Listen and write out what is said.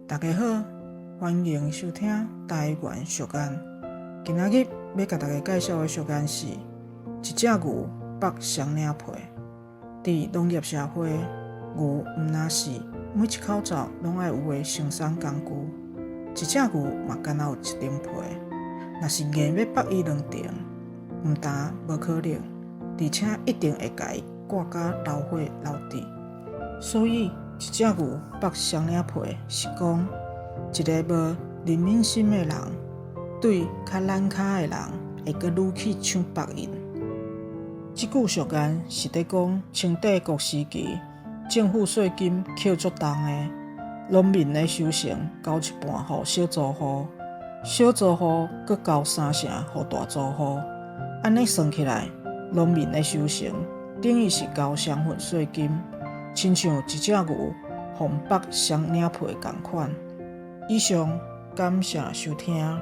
大家好，歡迎收聽台灣俗諺。今仔日欲共大家介紹的俗諺是：一隻牛縛雙領皮。佇農業社會，牛毋但是每一口灶攏愛有的生產工具，一隻牛嘛敢若有一層皮。若是硬欲縛伊兩層，毋但無可能，而且一定會共伊割甲流血流滴。所以，一隻牛縛雙領皮是講一个無憐憫心的人，對較懶跤的人會閣愈去搶縛𪜶。這句俗諺是佇講清帝國時期，政府稅金扣足重的，農民的收成交一半予小租戶，小租戶閣交三成予大租戶，按呢算起來，農民的收成等於是交雙份稅金，親像一隻牛予縛雙領皮仝款。以上，感謝收聽。